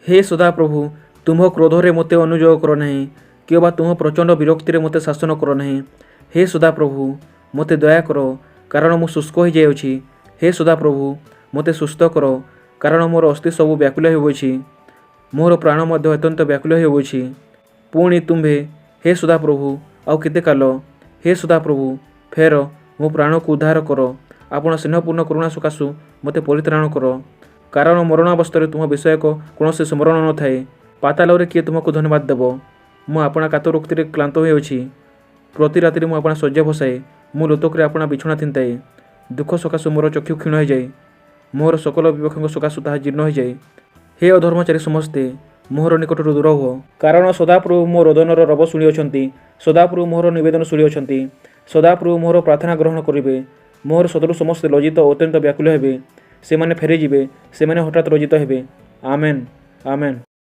ହେ ସଦାପ୍ରଭୁ, ତୁମ୍ଭ କ୍ରୋଧରେ ମୋତେ ଅନୁଯୋଗ କର ନାହିଁ କିଅବା ତୁମ୍ଭ ପ୍ରଚଣ୍ଡ ବିରକ୍ତିରେ ମୋତେ ଶାସନ କର ନାହିଁ। ହେ ସଦାପ୍ରଭୁ, ମୋତେ ଦୟା କର, କାରଣ ମୁଁ ଶୁଷ୍କ ହୋଇଯାଇଅଛି। ହେ ସଦାପ୍ରଭୁ, ମୋତେ ସୁସ୍ଥ କର, କାରଣ ମୋର ଅସ୍ଥି ସବୁ ବ୍ୟାକୁଳ ହେଉଅଛି। ମୋର ପ୍ରାଣ ମଧ୍ୟ ଅତ୍ୟନ୍ତ ବ୍ୟାକୁଳ ହେଉଅଛି। ପୁଣି ତୁମ୍ଭେ, ହେ ସଦାପ୍ରଭୁ, ଆଉ କେତେ କାଳ? ହେ ସଦାପ୍ରଭୁ, ଫେର, ମୋ ପ୍ରାଣକୁ ଉଦ୍ଧାର କର। ଆପଣା ସ୍ନେହପୂର୍ଣ୍ଣ କରୁଣା ସକାଶୁ ମୋତେ ପରିତ୍ରାଣ କର। କାରଣ ମରଣାବସ୍ଥାରେ ତୁମ ବିଷୟକ କୌଣସି ସ୍ମରଣ ନଥାଏ। ପାତାଳରେ କିଏ ତୁମକୁ ଧନ୍ୟବାଦ ଦେବ? ମୁଁ ଆପଣା କାତରୋକ୍ତିରେ କ୍ଳାନ୍ତ ହୋଇଅଛି। ପ୍ରତି ରାତ୍ରି ମୁଁ ଆପଣା ଶଯ୍ୟା ଭସାଏ। ମୁଁ ଲୋତକରେ ଆପଣା ବିଛଣା ତିନ୍ତାଏ। ଦୁଃଖ ସକାଶୁ ମୋର ଚକ୍ଷୁ କ୍ଷୀଣ ହୋଇଯାଏ। ମୋର ସକଳ ବିପକ୍ଷଙ୍କ ସକାଶୁ ତାହା ଜୀର୍ଣ୍ଣ ହୋଇଯାଏ। ହେ ଅଧର୍ମାଚାରୀ ସମସ୍ତେ, ମୋହର ନିକଟରୁ ଦୂର ହୁଅ। କାରଣ ସଦାପ୍ରଭୁ ମୋ ରୋଦନର ରବ ଶୁଣିଅଛନ୍ତି। ସଦାପ୍ରଭୁ ମୋହର ନିବେଦନ ଶୁଣିଅଛନ୍ତି। ସଦାପ୍ରଭୁ ମୋହର ପ୍ରାର୍ଥନା ଗ୍ରହଣ କରିବେ। ମୋହର ଶତ୍ରୁ ସମସ୍ତେ ଲଜ୍ଜିତ ଓ ଅତ୍ୟନ୍ତ ବ୍ୟାକୁଳ ହେବେ। ସେମାନେ ଫେରିଯିବେ, ସେମାନେ ହଠାତ୍ ଲଜ୍ଜିତ ହେବେ। ଆମେନ୍, ଆମେନ୍।